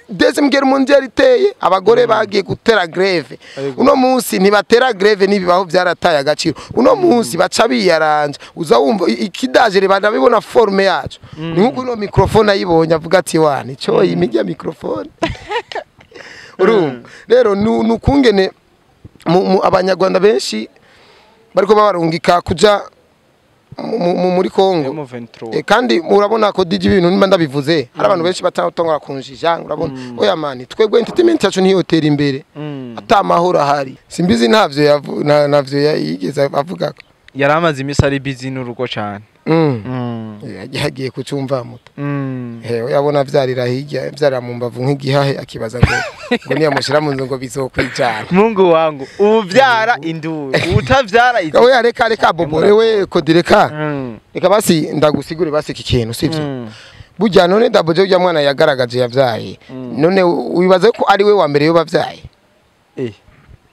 Deuxième guerre mondiale iteye, abagore bagiye gutera grève. Uno munsi ntibatera grève, nibibaho byarataye agaciro. Uno munsi baca biyaranja, uza wumva ikidaje banabibona forme yacu. Ni nkuko uno microphone ayibonye avuga ati wani cyo imijya microphone. Urumva rero nukungene abanyarwanda benshi bariko babarungika kuja muri Kongo. Kandi urabona ko DJ ibintu nimba ndabivuze hari abantu benshi batatongora kunjija, urabona oya mani twebwe entertainment yacu ntiyotera imbere ata mahoro ahari. Simbizi ntavyo navyo yigeze avuga ko yaramaze imisi ari busy n'urugo cyane. Yagiye kucumva muto. Yabona vyarira hirya vyarira mu mbavu nk'igihahe akibaza ngo ngo niyamushira mu nzu ngo bizokwijana. Mungu wangu uvyara induru utavyara izi. Oya reka reka bobore we kodireka. Reka basi ndagusigure basi iki kintu sivyo. Burya none Double J urya mwana yagaragaje yavyaye. None wibaze ko ari we wa mbere yo bavyaye.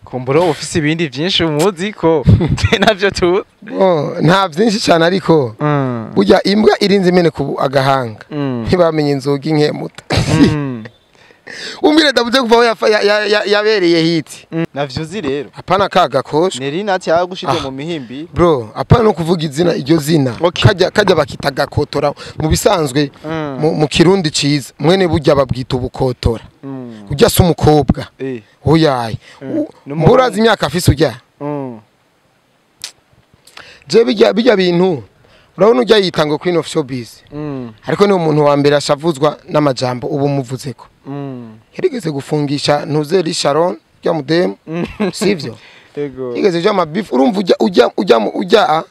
Kumbura ufise ibindi byinshi umuzi ko navyo tu. Nta byinshi cyane ariko burya imbwa irinze imene ku agahanga ntibamenye inzoga inkemuta. Umbire Double J kuva yabereye hiti. Navyo uzi rero. Apana kaga koshwe. Neri nati yagushije mu mihimbi. Bro, apana no kuvuga izina iryo zina. Kajya bakita gakotora mu bisanzwe mu Kirundi ciza. Mwene burya babwita ubukotora. Ujya se umukobwa. Oyaye. Mburazi imyaka afise ujya. Je bijya bintu. Urabona ujya yitanga Queen of Showbiz. Ariko ni umuntu wa mbere ashavuzwa n'amajambo ubu muvuzeko. Yarigeze gufungisha Ntuzeri Sharon rya mudemu sivyo? Yego. Yigeze ujya amabifu urumva ujya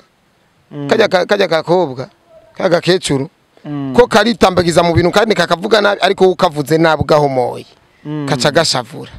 kajya kakobwa kaga kecuru ko karitambagiza mu bintu kandi kakavuga nabi ariko ukavuze nabi gahomoye kaca gashavura.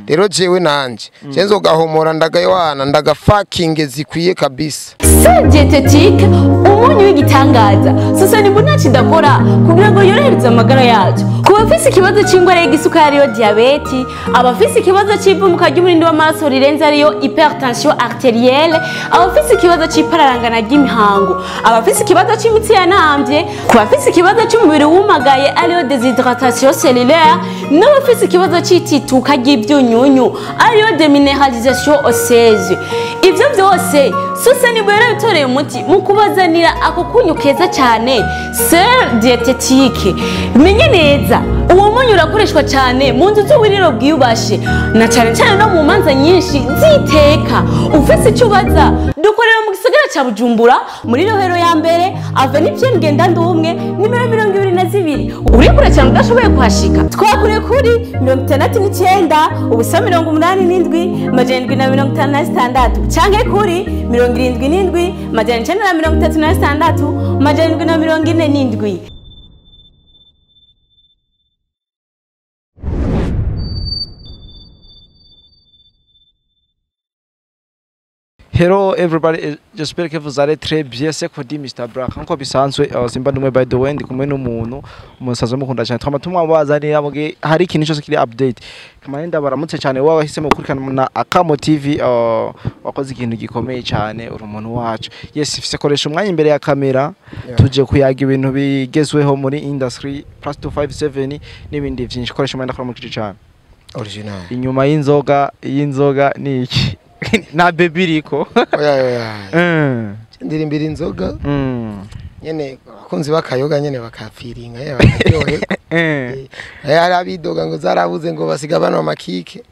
Rero jewe nanje nzo gahomora ndagayohana ndaga fucking zikwiye kabisa. Sel diététique umunyu w'igitangaza sasa ni mbona kidakora kugira ngo yorohereze amagara yacu. Ku bafise ikibazo c'ingwara y'igisukari ariyo diabète, abafise ikibazo c'ivumuka ry'umurindi w'amaraso rirenze ariyo hypertension artérielle, abafise ikibazo c'ipararangana ry'imihango, abafise ikibazo c'imitsi yanamvye, ku bafise ikibazo c'umubiri wumagaye ariyo déshydratation cellulaire, n'abafise ikibazo c'itituka ry'ivyunyunyu ariyo déminéralisation osseuse. Ivyo vyose Susani yarabitoreye umuti mu kubazanira ako kunyu keza cyane sel diététique. Menye neza uwo munyu urakoreshwa cyane mu nzu z'uburiro bwiyubashe na cyane cyane no mu manza nyinshi ziteka. Ufise icyo ubaza dukorera mu gisagara cya Bujumbura muri Rohero ya mbere Avenue Pierre Ngendandumwe nimero 22. Uri kure cyane udashoboye kuhashika twakure kuri 69 ubusa 87 756 canke kuri 77 936 747. Hello everybody, j'espère que vous allez très bien. C'est Kodi Mr Black. Nko bisanzwe simba ndumwe by the way ndi kumwe n'umuntu umusaza mukunda cyane. Twama tumwabazanira muge hari ikintu cyose kiri update. Kamane ndabaramutse cyane wawe wahisemo gukurikirana na Akamo TV, wakoze ikintu gikomeye cyane uri umuntu wacu. Yes, ifise koresha umwanya imbere ya kamera tuje kuyaga ibintu bigezweho muri industry plus 257 n'ibindi byinshi. Koresha umwanya ndakora mu kici cyane. Original. Inyuma y'inzoga ni iki? Na baby riko. Oya oya. Ndirimbira inzoga. Nyene abakunzi bakayoga nyene bakafiringa ye bakaryohe. Hari abidoga ngo zarabuze ngo basiga bano amakike.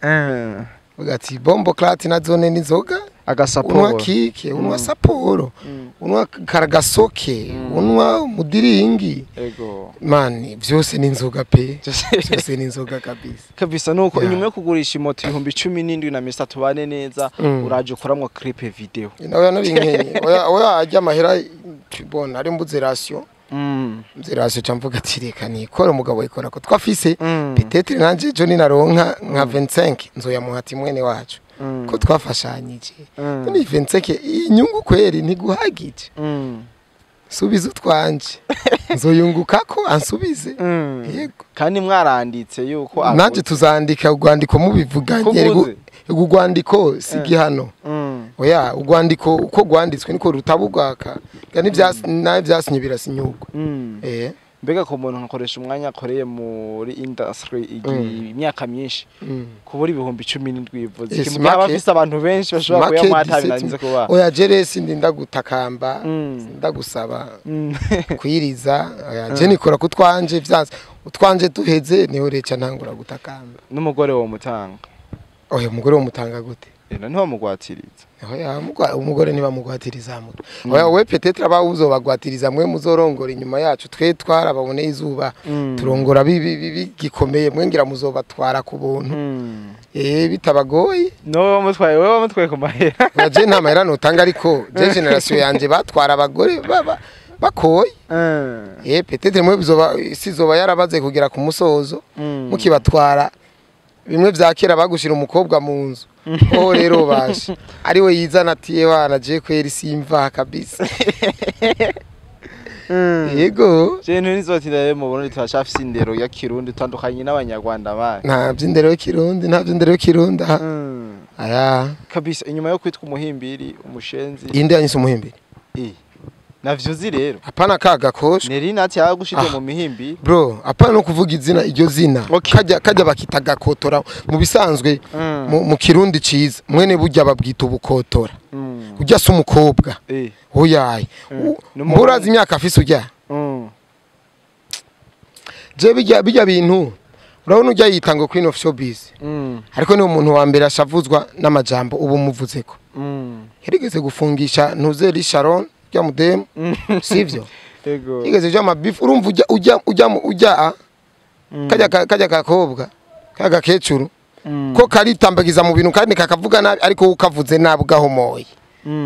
Ugati bombo clat na zone n'inzoga. Agasaporo. Unwa kike, unwa saporo. Unwa karagasoke, unwa mudiringi. Ego. Mani vyose n'inzoga pe. Vyose n'inzoga kabisa. Kabisa nuko inyuma yo kugurisha imoto 17,000 na Mr tubane neza uraje ukoramwo clip video. Oya nari nkenye. Oya oya ajya amahera tubona ari mbuze ration. Mbuze ration camvuga ati reka nikora umugabo ikora ko twafise peut-être nanje jo ninaronka nka 25 nzoyamuha ati mwene wacu. Ko twafashanyije. Ni 25 inyungu kweri ntiguhagije. Subiza utwanje. Nzoyunguka ko ansubize. Yego. Kandi mwaranditse yuko nanje tuzandika urwandiko mubivuganye urwandiko si gihano. Oya urwandiko uko rwanditswe niko rutabugwaka. Kandi byasinye birasinyugwa. Mbega ku muntu nkakoresha umwanya akoreye muri industry imyaka myinshi, kubura 17,000 bivuze Eh, iki? si Mugabo make. afise abantu benshi bashobora Make kuyamuha 17 atabinaniza kubaha. Oya, jeresi ndinda gutakamba, ndagusaba kwiriza. Oya, je nikora kutwanje, vyanse utwanje tuheze niho reca ntangura gutakamba. N'umugore wo mutanga? Oya, umugore wo mutanga gute? Ena ntiwamugwatiriza. Oya, umugore ntibamugwatiriza mutwe. Oya, we peut-être aba uzobagwatiriza mwe muzorongora inyuma yacu, twe twarababoneye izuba, turongora bigikomeye, mwe ngira muzobatwara ku buntu, bitabagoye. No wamutwaye, wowe wamutwaye ku mahera. Oya, je nta mahera notanga, ariko je génération yanje batwara abagore baba bakoye. Peut-être mwe bizoba isi izoba yarabaze kugera ku musozo, mukibatwara bimwe vya kera bagushira umukobwa mu nzu. Oh, rero bashe ari we yizana ati: "Wana, je kweri simva kabisa." Yego. Je ntizotinda rero mu Burundi turacafise indero ya Kirundi utandukanye n'Abanyarwanda bayo. Nta vy'indero y'ikirundi, nta vy'indero y'ikirundi aha. Aya. Kabisa, inyuma yo kwitwa umuhimbiri, umushenzi. Inde yanyise umuhimbiri? Navyo uzi rero. Apana ka gakoshwe. Neri nati yagushize Ah. mu mihimbiri. Bro, apana no kuvuga izina, iryo zina. Okay. Kajya bakita gakotora mu bisanzwe, mu Kirundi ciza mwene burya babwita ubukotora. Ujya se umukobwa? Oyaye. N'umuhungu. Mburazi imyaka afise ujya. Je bijya bintu urabona ujya yita ngo Queen of Showbiz, ariko ni umuntu wa mbere ashavuzwa n'amajambo ubu muvuzeko. Yarigeze gufungisha ntuzeri Sharon rya mudemu, sivyo? Ego. Yigeze ujya amabifu, urumva ujya ujya kajya kajya kakobwa kaga gakecuru ko karitambagiza mu bintu kandi kakavuga nabi, ariko wowe ukavuze nabi ugahomoye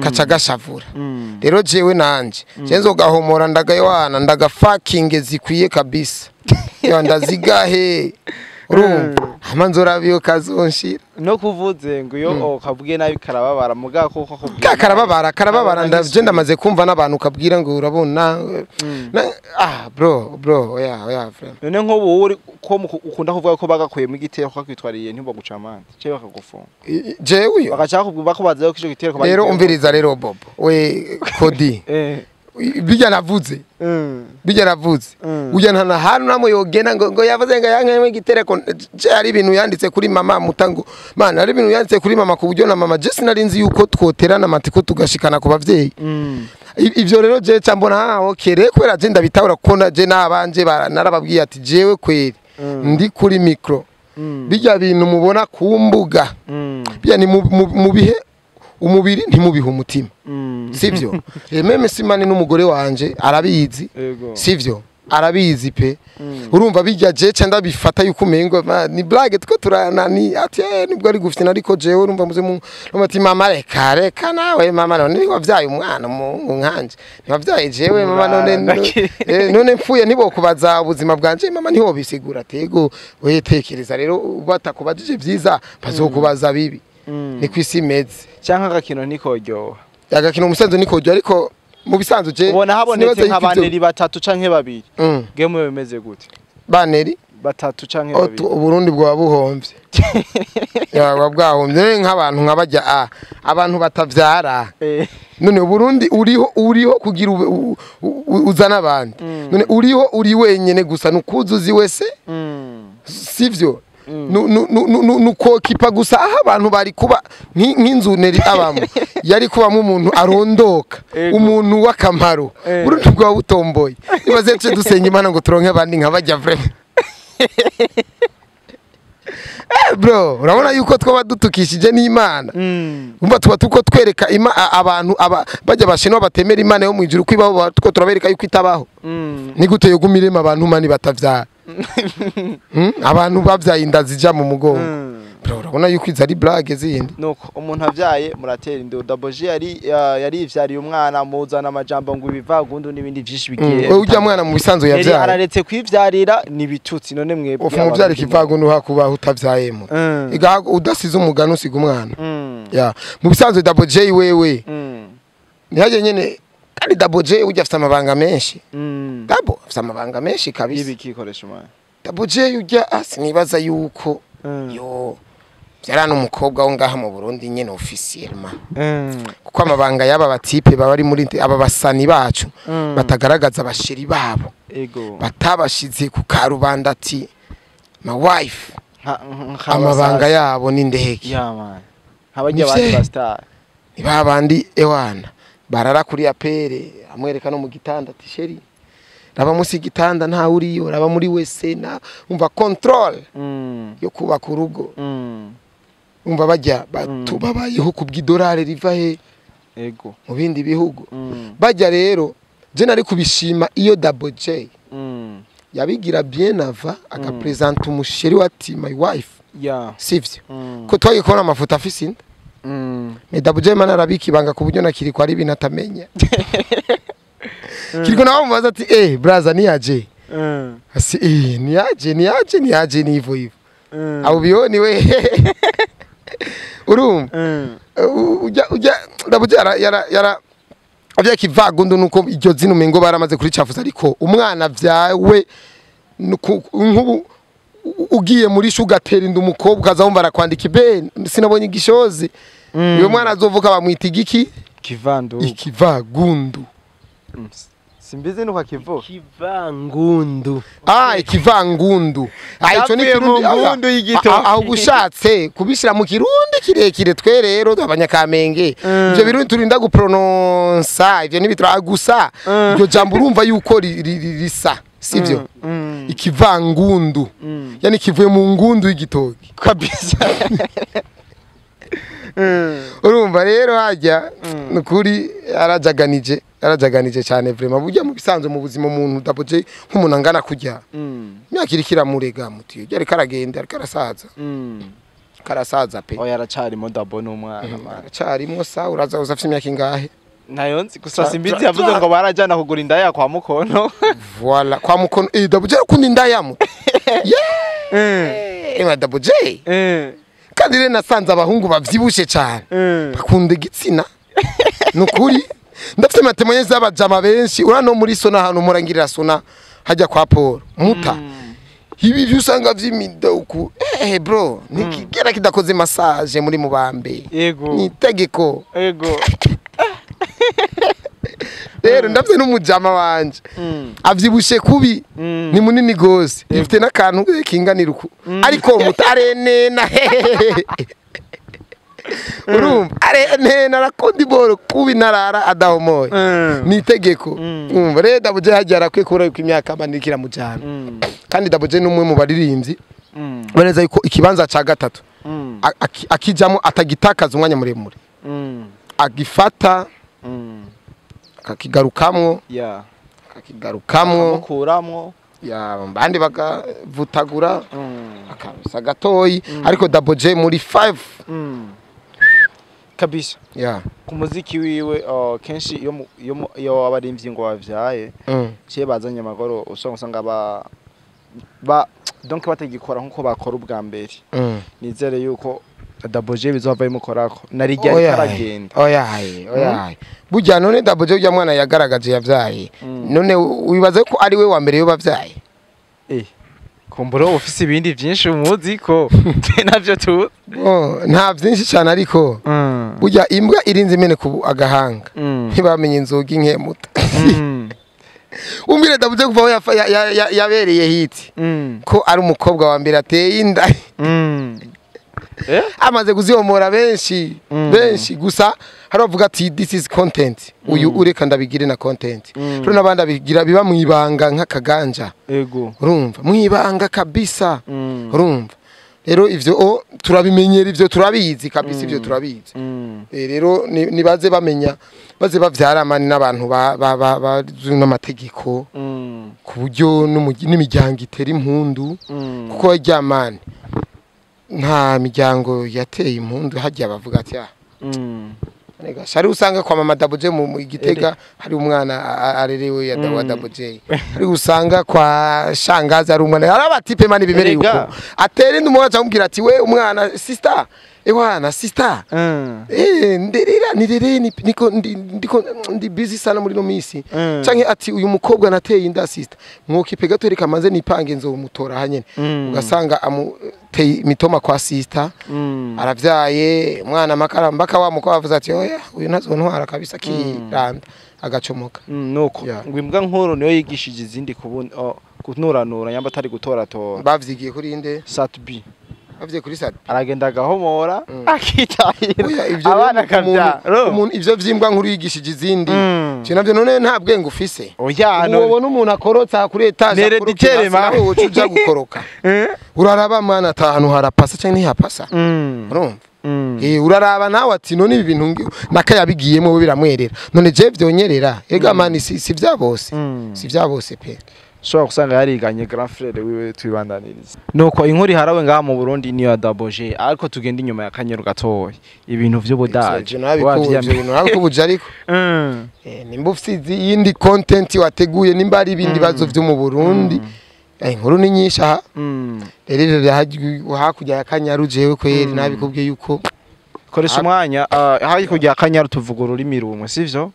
kaca gashavura. Rero jewe nanje je nzogahomora, ndagayohana ndagafakinge zikwiye kabisa. Yo ndazigahe, urumva hama nzorabiyo kazonshira. No kuvuze ngo iyo ukabwiye nabi karababara, mugabo kuko akubwiye Ka karababara, karababara. Karababara. Ndavye, ndamaze kumva n'abantu ukabwira ngo urabona ah bro, oya oya, frère. None nk'ubu wowe uri ko ukunda kuvuga ko bagakuyemo igitero kakwitwariye, ntibaguca amande cyangwa bakagufunga? Jewe uyo Bagaca bakubwira, bakubaza yuko ico gitero rero umviriza rero Bobo we Kodi, bijya navuze, bijya navuze, ujya nta na hantu namwe yogenda ngo yavuze ngo yankemwe igitereko. Je hari ibintu yanditse kuri mama mutango mana, hari ibintu yanditse kuri mama ku buryo na mama je sinari nzi yuko twoterana amatiko tugashikana ku bavyeyi. Ivyo rero je ca mbona ah okay, rero kubera je ndabitahura kuko na je nabanje narababwiye ati jewe kweri ndi kuri micro, bijya bintu mubona ku mbuga, bijya ni mu bihe umubiri ntimubihe umutima, sivyo? Même simani n'umugore wanje arabizi. Ego. Sivyo, arabizi pe. Urumva bijya je ca ndabifata yuko umengo ni blague two turanani ati nibwo ari gufina, ariko jewe urumva muze mu urumva ati mama reka reka nawe mama, none niwavyaye umwana umuhungu nkanje, ntiwavyaye jewe mama, none Ndaki. None mfuye ntibokubaza ubuzima bwanje mama, ntiwobisigura tego we tekereza rero batakubajije vyiza bazokubaza bibi, ni kwisi imeze. Canke agakino ntikoryoha. Agakino umusanzu nikoryo, ariko mu bisanzwe je Ubona habonetse sinibaza yuko ivyo- nk'abaneri batatu canke babiri, game bimeze gute? Baneri? Batatu canke Oh, babiri. Uburundi bwaba buhomvye, yaba bwahomvye. None nk'abantu nk'abajya abantu batavyara, none Uburundi uriho kugira uzane abandi, none uriho uri wenyene gusa nukuzuzi wese, sivyo? Nukokipa gusa aho abantu bari kuba nk'inzu neri abamo yari kubamo umuntu arondoka, umuntu w'akamaro. Burundi bwaba butomboye. Ibaze ce dusenga Imana ngo turonke abandi nk'abajya vraiment. Bro, urabona yuko twaba dutukishije n'Imana. Umva, tuba tuko twereka abantu aba bajya bashinwa batemera Imana yo mu ijuru ko ibaho, tuko turabereka yuko itabaho. Ni gute yoguma irema abantu mani batavyara? Abantu bavyaye inda zija mu mugongo. Bro, urabona yuko izo ari blague zindi. Nuko umuntu avyaye muratera inda. Daboje yari yarivyariye umwana, muzana amajambo ngo ibivagundu n'ibindi vyinshi bigiye. Wewe ujya mwana mu bisanzwe Yari yavyaye araretse kwivyarira ni bitutsi, none mwebwe ufu muvyara ikivagundu hakubaho utavyayemo. Igaha udasize umugani usiga umwana. Ya, mu bisanzwe Double J wewe ntihajye nyene, kandi Double J ujya afite amabanga menshi. Double afite amabanga menshi kabisa. Ibikikoresha umwana. Double J ujya sinibaza yuko yo Vyara n'umukobwa wo ngaha mu Burundi nyene officiellement, kuko amabanga y'aba batipe baba ari muri aba basani bacu batagaragaza abasheri babo, batabashize ku karubanda ati my wife, amabanga yabo ni ndege. Yeah man, habajya abandi ba star ni babandi ewana barara kuri apere, amwereka no mu gitanda ati chéri, raba musi igitanda nta uriyo, raba muri wese na umva control yo kubaka urugo. Umva bajya babayeho kubw'idolari riva he mu bindi bihugu. Bajya rero je nari kubishima iyo Double J yabigira bien avant agapresenta umusheri wati my wife, sivyo? Ko twagiye kubona amafoto afise inda. Mais Double J mana arabika ibanga ku buryo nakiri ko ari ibintu atamenya. Kiriko nawe mubaza ati eh braza niyaje, asi eh niyaje niyaje niyaje ni hivyo hivyo abo bioni we. Urumva ujya Double J yara avya kivagundu nuko iryo zina umengo baramaze kuricafuza, ariko umwana vyawe nkubu ugiye muri shugatera inda umukobwa aza wumva arakwandika ibe sinabonye igishozi, uyo mwana azovuka bamwita igiki? Kivandu. Ikivagundu. Simbizi nuko akivuga kivangundu. Ah, ikivangundu. Ah, ico ni kirundi aho gushatse kubishira mu kirundi kirekire. Twe rero abanyakamenge ivyo birundi turinda guprononsa ivyo nibitura gusa iryo jambo urumva yuko risa, sivyo? Ikivangundu yani kivuye mu ngundu y'igitoki kabisa. Urumva rero hajya nukuri arajaganije cyane vraiment. Burya mu bisanzwe mu buzima umuntu Double J nk'umuntu angana kujya imyaka iri kiramurega mutiyo yari karagenda ariko arasaza, karasaza pe. Oya aracarimo Double n'umwana man, aracarimo sa uraza uzafite imyaka ingahe? Nayo nzi gusa simbizi yavuze ngo barajana kugura indaya kwa Mukono. Voilà, kwa Mukono. Double J akunda indaya mu. Yeah. Double J. Kandi rero nasanze abahungu bavyibushe cyane bakunda igitsina nukuri. Ndafite amatemoye z'abajama benshi ura no muri sona hano murangirira sona hajya kwa Paul muta ibi byo usanga vy'imidoku bro nikigera kidakoze massage muri mubambe ni tegeko. Yego. Rero ndafite n'umujama wanje avyibushe kubi, ni munini gose, ifite n'akantu kinganira uku, ariko mutarenena. Urumva arenena arakunda iboro kubi narara adahomoye ni itegeko. Umva rero Double J hajya arakwiye kubura yuko imyaka amanikira mujana. Kandi Double J ni umwe mu baririmbyi baneza yuko ikibanza ca gatatu akijamo atagitakaza umwanya muremure, agifata akakigarukamwo, akakigarukamwo mukuramwo ya bandi bakavutagura akabisa gatoyi, ariko Double J muri 5 kabisa. Ku muziki wiwe kenshi iyo abarimvyi ngo bavyaye cye bazanye amagoro usanga ba donc batagikora nkuko bakora ubwa mbere. Nizere yuko Double J bizova bimukorako narijya aragenda. Oya burya none Double J ujya mwana yagaragaje yavyaye, none wibaze ko ari we wa mbere yo bavyaye? Kumbura ufise ibindi byinshi umuzi ko navyo tu nta byinshi cyane, ariko burya imbwa irinze imene ku agahanga ntibamenye inzoga inkemuta. Umbire Double J kuva yabereye hiti ko ari umukobwa wa mbere ateye inda, amaze kuzihomora benshi benshi. Gusa hari bavuga ati this is content, uyu ureka ndabigire na content. Rero nabandi abigira biba mu ibanga nk'akaganja. Yego. Urumva mu ibanga kabisa. Urumva rero ivyo turabimenyera, ivyo turabizi kabisa, ivyo turabizi. Rero nibaze bamenya baze bavyara mani n'abantu ba n'amategeko ku buryo n'imiryango itera impundu, kuko ryamani nta miryango yateye impundu hajya bavuga ati ah nega shari usanga kwa mama Double J mu Gitega hari umwana arerewe ya Double J, hari usanga kwa shangazi ari umwana, hari abatipe mani bimereye uko atera inda umwana cyamubwira ati we umwana sister ewana sister nderera nirere niko ndiko ndi busy sana muri no misi, canke ati uyu mukobwa nateye inda sister mwokipe gato reka manze nipange nzo umutora hanyene, ugasanga amu Ateye imitoma kwa sister, aravyaye umwana makara mbaka wa mukobwa avuze ati oya, uyu ntazontwara kabisa, kiranda agacomoka. Nuko ngo imbwa nkuru niyo yigishije izindi kunuranura nyamba atari gutoratora. Bavyigiye kuri inde? Sat B. Bavyigiye kuri Sat B. Aragenda agahomora akitahira. Oya, ivyo abana rero akabyara. Umuntu ivyo vyimbwa nkuru yigishije izindi. Ivyo navyo none nta bwenge ufise. Oya, Ubu wobona umuntu akorotsa kuri etaje Nere akorokera ditere, hasi, nawe woca uja gukoroka. Uraraba mwana atahantu harapasa canke ntihapasa. Urumva? Uraraba nawe ati none ibi bintu nakayabigiyemo we biramwerera. None je vyonyerera. Ega mani si vya bose. Si vya bose pe. Ushobora gusanga yariganye grand frère wiwe, twibandaniriza. Nuko inkuru iharawe ngaha mu Burundi niyo ya Daboje, ariko tugenda inyuma ya Kanyeru gatoya, ibintu vy'ubudaje. Ivyo nabikubuje, ibintu nabikubuje ariko. Nimba ufise iyindi content wateguye, nimba ari ibindi bibazo vyo mu Burundi. Inkuru ni nyinshi aha. Rero ivyo vya hakurya ya Kanyaru jewe kweri nabikubwiye yuko Koresha umwanya hakurya ya Kanyaru tuvuga ururimi rumwe, sivyo?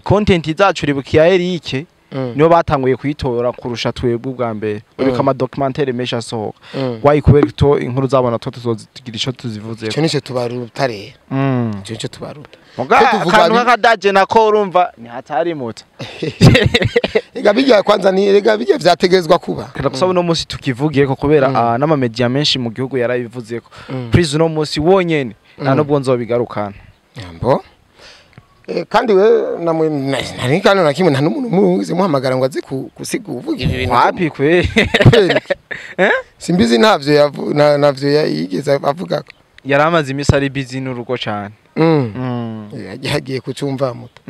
Content zacu ribukiya Eric niyo batanguye kuyitora kurusha twebwe ubwa mbere. Uriko ama documentaire menshi asohoka. Wayi kubera to inkuru zabona to tuzogira ico tuzivuzeho. Ico nico tubaruta rero. Ico nico tubaruta. Muga Twe tuvuga akantu k'akadaje nako urumva ni hatari muta. Ega bijya kwanza ni ega bijya vyategerezwa kuba. Ndagusaba uno munsi tukivugeko kubera n'amamedia menshi mu gihugu yarabivuzeko. Please, uno munsi wonyene nta nubwo nzobigarukana. Yambo. Kandi we namwe nari kandi na kimwe nta n'umuntu mugize muhamagara ngo aze gusiga uvuga ibi bintu. Wapi kwe? Kweri. Simbizi ntavyo navyo yigeze avuga. Yari amaze imisi ari busy n'urugo cane. Yagiye kucumva muto.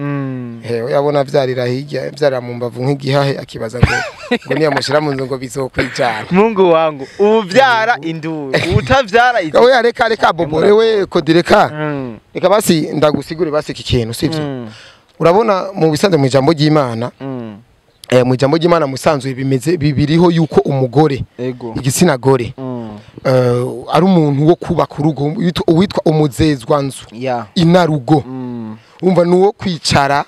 Hewe yabona vyarira hirya vyarira mu mbavu nk'igihahe, akibaza ngo niyamushira mu nzu ngo bizokwijana. Mungu wangu, uvyara induru, utavyara izi. Oya, reka reka bobo rewe kodireka. Reka basi ndagusigure basi iki kintu, sivyo? Urabona mu bisanzwe mu ijambo ry'Imana, mu ijambo ry'Imana musanzwe bimeze bibiriho yuko umugore, igitsina gore, ari umuntu wo kubaka urugo, uwitwa umuzezwa nzu, inarugo. Umva, nuwo kwicara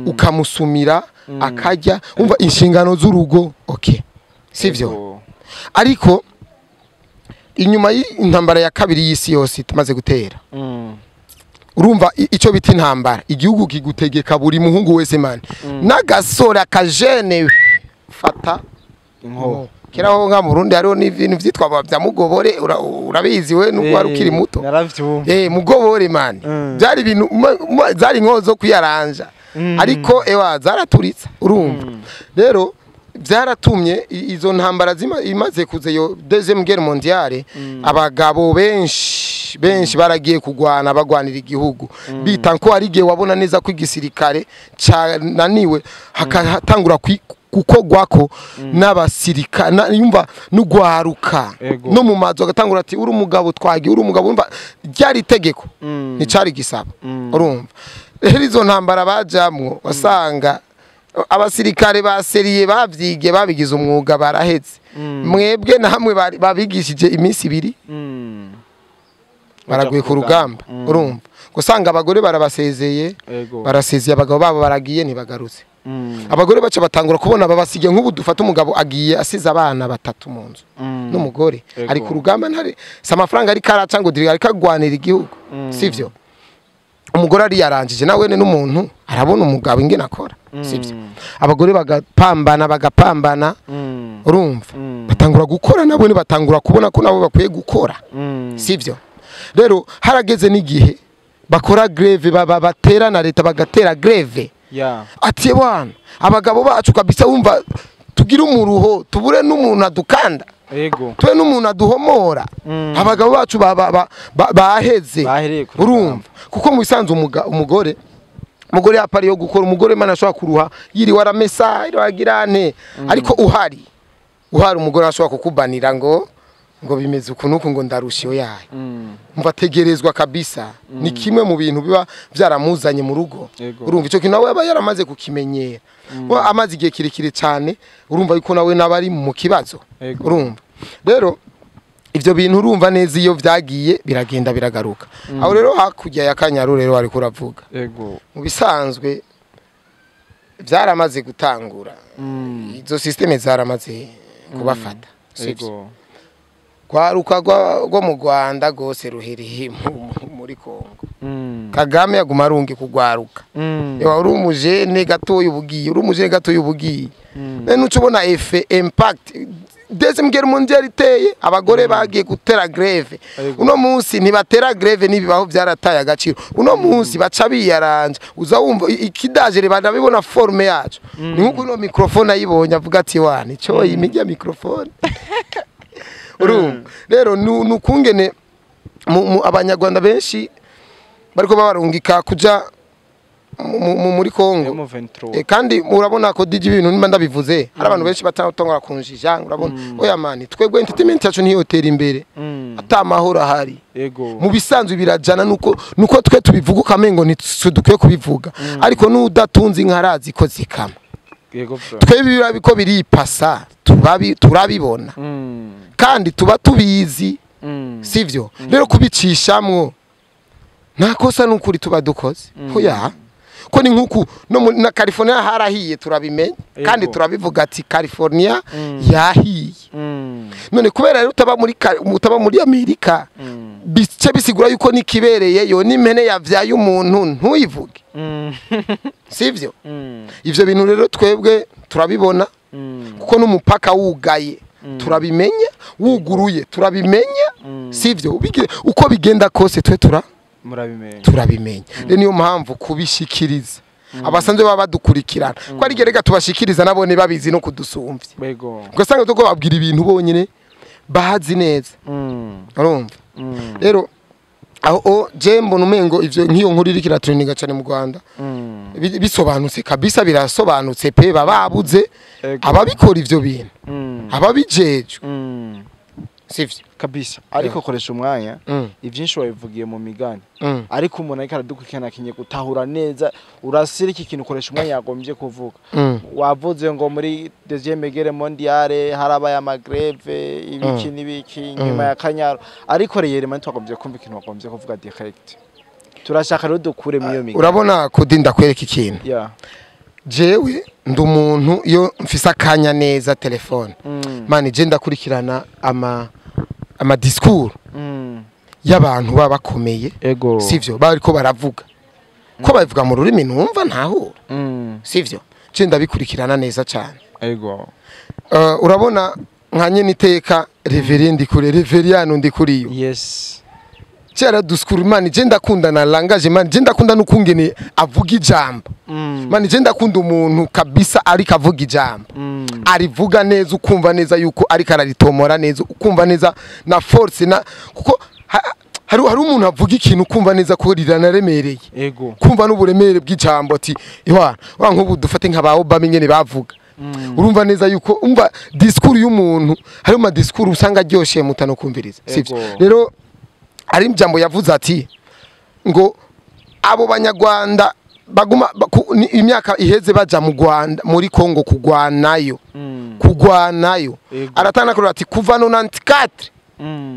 ukamusumira akarya, umva inshingano z'urugo, okay, sivyo? Ego. Ariko inyuma y'intambara ya kabiri y'isi yose tumaze gutera, urumva ico bita intambara, igihugu kigutegeka buri muhungu wese man n'agasore akajene fata Inkoho. Kera ho nka mu Burundi hariho n'ibintu vyitwa bya mugobore, urabizi we nubwo wari ukiri muto. Naravyumva. Mugobore man. Byari ibintu zari inkoho zo kwiyaranja. Ariko ewa zaraturitsa, urumva. Rero byaratumye izo ntambara imaze kuza iyo deuxième guerre mondiale, abagabo benshi benshi baragiye kugwana bagwanira igihugu, bita ko hari igihe wabona neza ko igisirikare cananiwe, hakatangura gukogwako n'abasirikare yumva n'ugwaruka Ego. no mu mazu agatangura ati uri umugabo twagiye, uri umugabo, urumva ryari itegeko, nticari gisaba. Urumva rero izo ntambara bajamwo wasanga abasirikare ba sérieux bavyigiye babigize umwuga baraheze, mwebwe namwe babigishije iminsi 2 baraguye ku rugamba. Urumva gusanga abagore barabasezeye, Ego. barasezeye abagabo babo baragiye ntibagarutse. Abagore baca batangura kubona babasigiye, nk'ubu dufata umugabo agiye asize abana batatu mu nzu n'umugore Ego. ari ku rugamba, ntare si amafaranga ariko araca ngo dirira, ariko agwanira igihugu, sivyo? Umugore ari yarangije nawe n'umuntu arabona umugabo ingene akora, sivyo? Abagore bagapambana bagapambana, urumva batangura gukora nabo ni batangura kubona ko nabo bakwiye gukora, sivyo? Rero harageze n'igihe bakora grève, baba batera na leta bagatera grève ati bwana abagabo bacu kabisa, wumva tugira umuruho, tubure n'umuntu adukanda, Ego. tube n'umuntu aduhomora. Abagabo bacu baheze. Bahereye ku Urumva kuko mu bisanzwe umugore yapari yo gukora, umugore mana ashobora kuruha yiriwe aramesa, yiriwe agira ane, ariko uhari umugore ashobora kukubanira ngo bimeze uku nuku, ngo ndarusha iyo yayo. Umva ategerezwa kabisa, ni kimwe mu bintu biba byaramuzanye mu rugo. Ego. Urumva icyo kintu nawe aba yaramaze kukimenyera. We amaze igihe kirekire cyane, urumva yuko nawe naba ari mu kibazo. Ego. Urumva rero ivyo bintu, urumva neza iyo vyagiye biragenda biragaruka. Aho rero hakurya ya Kanyaru rero ariko uravuga, Ego. mu bisanzwe byaramaze gutangura, izo système zaramaze kubafata, sivyo? Ego. Rwaruka rwo mu Rwanda rwose ruhereye muri Kongo. Kagame yaguma arungi kugwaruka. Ewa uri umujene gatoya ubugiye, uri umujene gatoya ubugiye. None uca ubona effet impact. Deuxième guerre mondiale iteye, abagore bagiye gutera grève. Uno munsi ntibatera grève, n'ibibaho byarataye agaciro. Uno munsi baca biyaranja. Uza wumva ikidajere banabibona forme yacu. Ni nkuko ino microphone ayibonye avuga ati wa nico imijya microphone. Urumva rero nukungene abanyarwanda benshi bariko babarungika kuja muri Kongo. M23. Kandi urabona ko DJ ibintu nimba ndabivuze hari abantu benshi batatongora kunjija, urabona oya mani, twebwe entertainment yacu ntiyotera imbere ata mahoro ahari. Mu bisanzwe birajana nuko twe tubivuga ukamengo ni dukwiye kubivuga, ariko n'udatunze inka arazi ko zikama. Yego bro. Twe biba biko biripasa turabibona kandi tuba tubizi. Sivyo rero kubicishamwo nta kosa n'ukuri tuba dukoze, hoya ko ni nkuku no na California harahiye turabimenya kandi turabivuga ati California yahiye. None kubera rero utaba muri Amerika bice bisigura yuko nikibereyeyo n'impene yavyaye umuntu ntuyivuge. Sivyo? Ivyo bintu rero twebwe turabibona kuko n'umupaka wugaye turabimenya, wuguruye turabimenya. Sivyo? Uko bigenda kose twe murabimenya. Turabimenya. Rero niyo mpamvu kubishikiriza abasanzwe baba badukurikirana ko ari gerega tubashikiriza nabone babizi no kudusumvya, ugasanga tuko babwira ibintu bonyine bazi neza. Urumva rero aho je mbona umengo ivyo nk'iyo nkuru iriko iratrendinga cyane mu Rwanda bisobanutse kabisa, birasobanutse pe, bababuze ababikora ivyo bintu, ababijejwe. Sivyo? Kabisa, ariko koresha umwanya. Ivyinshi wabivugiye mu migani, ariko umuntu ariko aradukurikirana akeneye gutahura neza urasira iki kintu ukoresha umwanya yagombye kuvuga. Wavuze ngo muri deuxième guerre mondiale harabaye ama grève, ibiki n'ibiki nyuma ya Kanyaro, ariko rero twagombye kumva ikintu wagombye kuvuga direct. Turashaka rero dukure muri iyo migani. Urabona kudi ndakwereka ikintu. Jewe ndi umuntu iyo mfise akanya neza telefone, mani je ndakurikirana ama discours y'abantu baba bakomeye. Sivyo? Bariko baravuga ko babivuga mu rurimi numva ntahura. Sivyo? Je ndabikurikirana neza cyane. Urabona nka nyene iteka Reverend kure Reveriyano Ndikuriyo. Cyara discours, mani je ndakunda na langage, mani je ndakunda n'ukungene avuga ijambo. Mani je ndakunda umuntu kabisa ariko avuga ijambo, arivuga neza, ukumva neza yuko ariko araritomora neza, ukumva neza na force na kuko hari umuntu avuga ikintu ukumva neza ko riranaremereye, kumva n'uburemere bw'ijambo ati ihwana wa nk'ubu dufate nka ba Obama ingene bavuga. Urumva neza yuko umva discours y'umuntu, hari ma discours usanga aryoshe mutano kumviriza, sivyo? Rero ari ijambo yavuze ati ngo abo banyarwanda baguma imyaka iheze baja mu Rwanda muri Kongo kugwanayo, kugwanayo. Aratana kuri ati kuva 94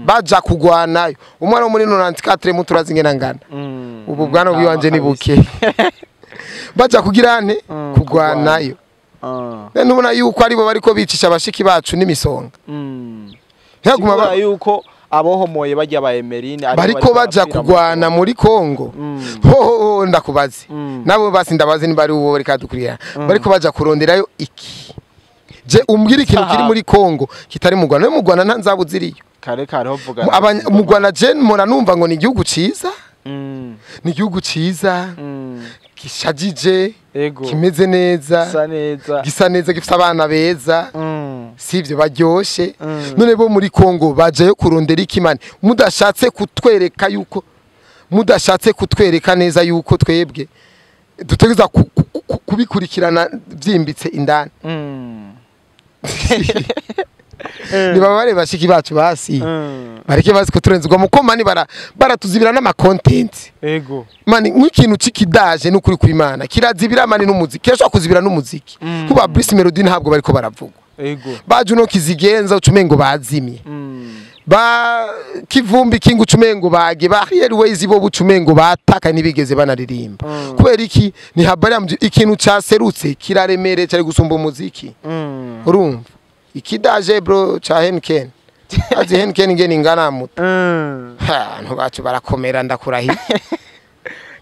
baja kugwanayo. Umwana wo muri 94 muturazi ingena ngana. Ubu bwana bwiwanje ni buke baja kugira nte? Kugwanayo. None ubona yuko aribo bariko bicisha abashiki bacu n'imisonga. Ntaguma Sigura yuko abohomoye bajya ba Emerine aribo bariko baja barapfira mu kugwana muri Kongo. Ho ho ho, ndakubaze. Nabo basi ndabaze niba ari uwo bariko dukurira bariko baja kuronderayo iki? Je umbwira ikintu kiri muri Kongo kitari mu Rwanda. No mu Rwanda nta nzabu ziriyo. Kare kare ho vuga. Mu Rwanda je mpora numva ngo ni igihugu ciza, ni igihugu ciza gishajije, kimeze neza, Sa neza. Gisa neza, gifite abana beza. Sivyo? Baryoshe. None bo muri Kongo bajayo kurondera iki mani? Mudashatse kutwereka yuko, mudashatse kutwereka neza yuko twebwe dutegereza kubikurikirana byimbitse indani. Niba bareba bashiki bacu basi bareke bazi kuturenzwa muko mani baratuzibira n'ama content. Mani nk'ikintu c'ikidaje n'ukuri kw'Imana kirazibira mani n'umuziki, kirashobora kuzibira n'umuziki. Kuba Bruce Melody ntabwo bariko baravugwa. Baje uno kizigenza ucumengo bazimye. Ba Kivumbi King ucumengo bage ba Airways bo bucumengo bataka ntibigeze banaririmba. Kubera iki? Ni habari ya ikintu caserutse kiraremereye cyari gusumba umuziki. Urumva ikidaje bro ca Henken. Azi Heineken ingene ingana muto. Abantu bacu barakomera, ndakurahiye.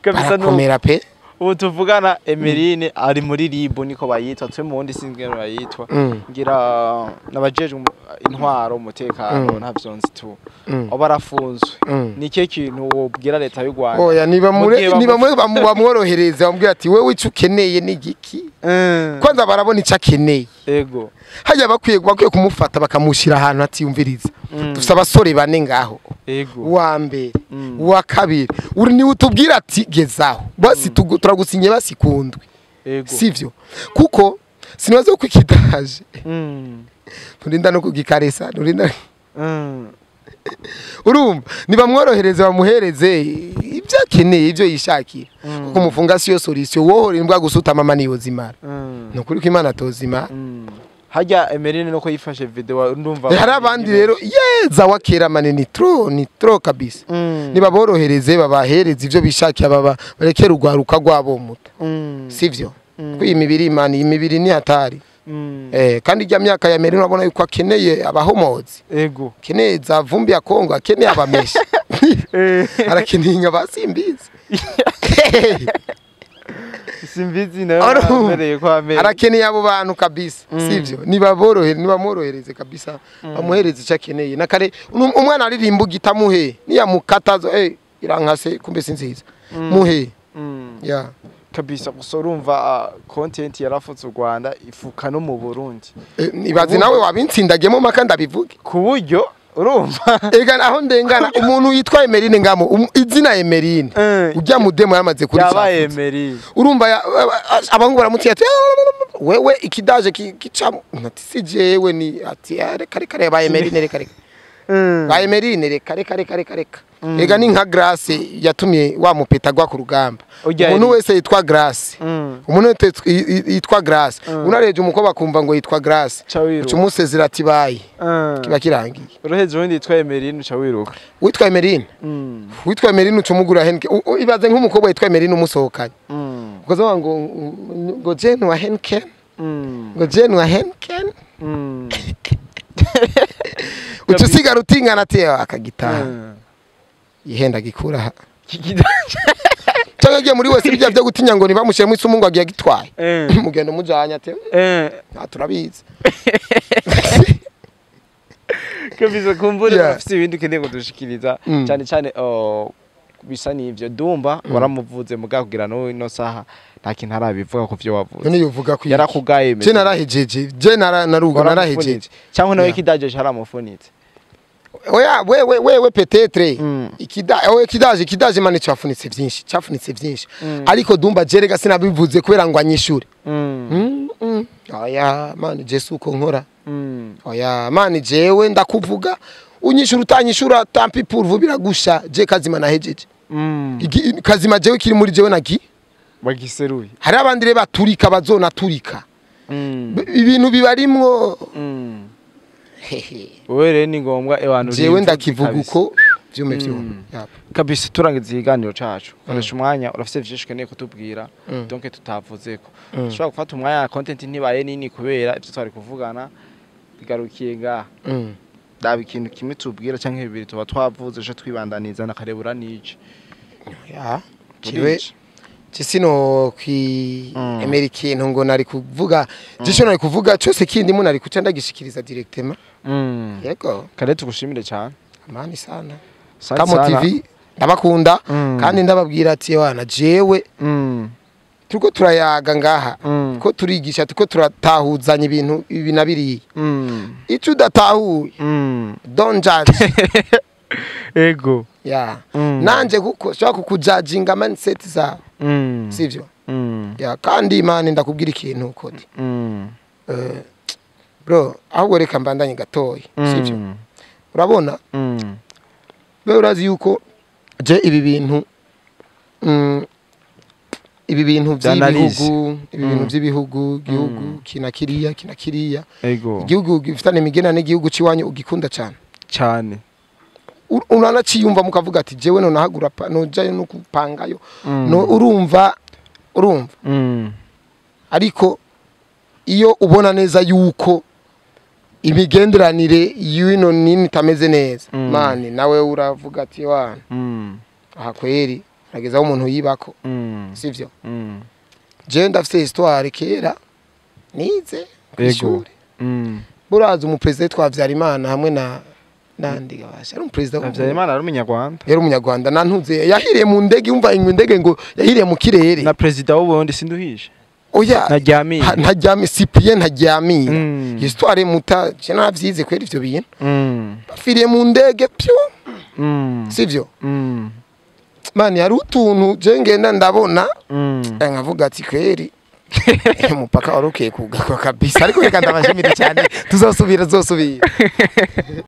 Kabisa. Barakomera pe. Ubu tuvugana Emeline ari muri RIB, niko bayitwa, twe mu wundi sinzi ngene bayitwa. Ngira nabajejwe intwaro, umutekano, ntavyo nzi tu. Abo barafunzwe. Ni ikihe kintu wobwira leta y'u Rwanda? Oya, niba Mu mure gihe niba mure bamworohereza, bamubwira ati: "Wewe ico ukeneye ni igiki?" Kwanza barabona ico akeneye. Hajya bakwiye kumufata bakamushyira ahantu atiyumviriza. Dufite abasore bane ngaho. Uwa mbere, uwa kabiri, uri niwe utubwira ati: "Gezaho basi, turagusinye basikundwe." Sivyo? Kuko sinibaza ko ikidaje nturinda no kugikaresa, nturinda. Urumva, nibamworohereze, bamuhereze ibyo akeneye, ibyo yishakiye, kuko umufunga siyo solution. Wohora imbwa gusutama mama niyo zimara. Ni ukuri ko Imana tozimara. Harya Emeline nuko yifashe video, ndumva. Hari abandi rero yeza wakera mane, ni trop, ni trop kabisa. Nibaborohereze, babahereze ibyo bishakiye, baba barekere urwaruka rwabo muto. Sivyo? Kuko iyi mibiri imana, iyi mibiri ni hatari. Kandi ijya myaka ya mbere urabona yuko akeneye abahomozi, akeneye za vumbi ya Kongo, akeneye abameshi, arakeneye nka ba Simbizi. Simbizi nayo mbereye ko amere. Arakeneye abo bantu kabisa. Sivyo? Nibaborohere, nibamworohereze kabisa, bamuhereze icyo akeneye. Na kare umwana aririmba ugitamuhe niyamukatazo irankase, kumbe si nziza, muhe. Ya. Kabisa. Gusa urumva, content yarafutse u Rwanda, ifuka no mu Burundi. Ibaze nawe wabintsindagiyemo maka ndabivuge. Ku buryo urumva Ega aho ndengana umuntu yitwa Emeline ngamo, izina Emeline, ujya mu demo yamaze kuri yabaye cyafunze. Emeline. Urumva abahungu baramutiye ati: "Wewe ikidaje kicamo." Ati: "Si jewe." Ni ati: "Ah, reka reka reka, ba Emeline, reka reka, ba Emeline, reka reka reka reka reka." Ega ni nka Grace yatumye wa mupeta agwa ku rugamba. Ujya Umuntu Eric. wese yitwa Grace, umuntu wese yitwa Grace, unareje umukobwa akumva ngo yitwa Grace, Ca wiruka. uca umusezera ati: "Bayi," kiba kirangiye. Uruheze ubundi yitwa Emeline uca wiruka. Witwa Emeline, witwa Emeline uca umugura Heineken. Ibaze nk'umukobwa witwa Emeline umusohokanye, ukazavuga ngo Jane wa Heineken, ngo Jane wa Heineken, uca usigara utingana ati: "Eh, akagitaha ihenda gikura aha." Cyangwa agiye muri wese bijya byo gutinya ngo ntibamushyiremo isumu ngo agiye agitwaye, mugenda umujanye ati: "Ah, turabizi." Kabisa, kumbure ufite ibindi ukeneye kudushikiriza, cyane cyane, oh, bisa n'ivyo Dumba waramuvuze muga kugira no ino saha nta kintu arabivuga ku vyo wavuze. None yovuga ko Yarakugaye. Je narahejeje, je naruga narahejeje. Cyangwa nawe kidaje caramufunitse. Oya, wewe wewe peut-être ikida, oya, kidaje mane cyafunitse byinshi, cyafunitse byinshi. Ariko Dumba jerega sinabivuze kubera ngo anyishure. Oya mani, je suko nkora. Oya mani, jewe ndakuvuga, unyishura utanyishura, tant pis pour vous, biragusha. Je kazima nahejeje. Kazima jewe kiri muri jewe nagi Bagiseruye. Hari abandi rero baturika, bazonaturika. Ibintu bibarimwo. Wowe rero ni ngombwa abantu Jewe ndakivuga uko vyume vyume. Yap. Kabisa. Turangiza ikiganiro cacu, koresha umwanya, urafise vyinshi ukeneye kutubwira, donc tutavuzeko. Ushobora gufata umwanya, content ntibaye nini kubera ivyo twari kuvugana bigarukiye ngaha. Daba ikintu kimwe tubwira canke bibiri tuba twavuze, ejo twibandaniza nakarebura nije. Ya. Jewe sino kwi emera ikintu ngo nari kuvuga, gisho nari kuvuga cyose kindi mu nari kuca ndagishikiriza directement. Yego. Kare tugushimire cyane. Amani sana. Asante Kamo sana. TV ndabakunda. Kandi ndababwira ati: "Wana jewe turiko turayaga ngaha, ko turigisha, turiko turatahuzanya ibintu ibi na biriya. Icyo udatahuye, don't judge." Ego. Ya. Nanje kuko shobora kukujudginga mindset zawe, sivyo? Ya, kandi imana ndakubwira ikintu kodi. Bro, ahubwo reka mbandanye gatoya, sivyo? Urabona, be urazi yuko je ibi bintu, ibi bintu Vy'analyse. by'ibihugu, ibi bintu by'ibihugu, igihugu kina kiriya kina kiriya, Ego. igihugu gifitane imigenderanire n'igihugu ciwanyu ugikunda cyane. Cyane. Uranaciyumva mukavuga ati: "Jewe nonahagura nojayo no kupangayo." No urumva, urumva. Ariko iyo ubona neza yuko Imigenderanire y'ino nini itameze neza, mani nawe uravuga ati wana, aha kweri urageza aho umuntu yibako, sivyo? Je ndafise histoire kera nize kw'ishuri. Buraza umuperezida witwa Habyarimana hamwe na nandi gabasha ari umuperezida Habyarimana ari umunyarwanda. Yari umunyarwanda nantuze yahiriye mu ndege, umva indege ngo yahiriye mu kirere. Na perezida w'Uburundi sinduhishe. Oya. Ntaryamiye. Ntaryami Cyprien Ntaryamira. Histoire muta je navyize kwera ivyo bintu. Bafiriye mu ndege pyu, sivyo? Mani hari utuntu je ngenda ndabona, nkavuga ati kweri umupaka wari ukwiye kugarwa kabisa. Ariko reka ndabashimire cyane, tuzosubira, tuzosubira.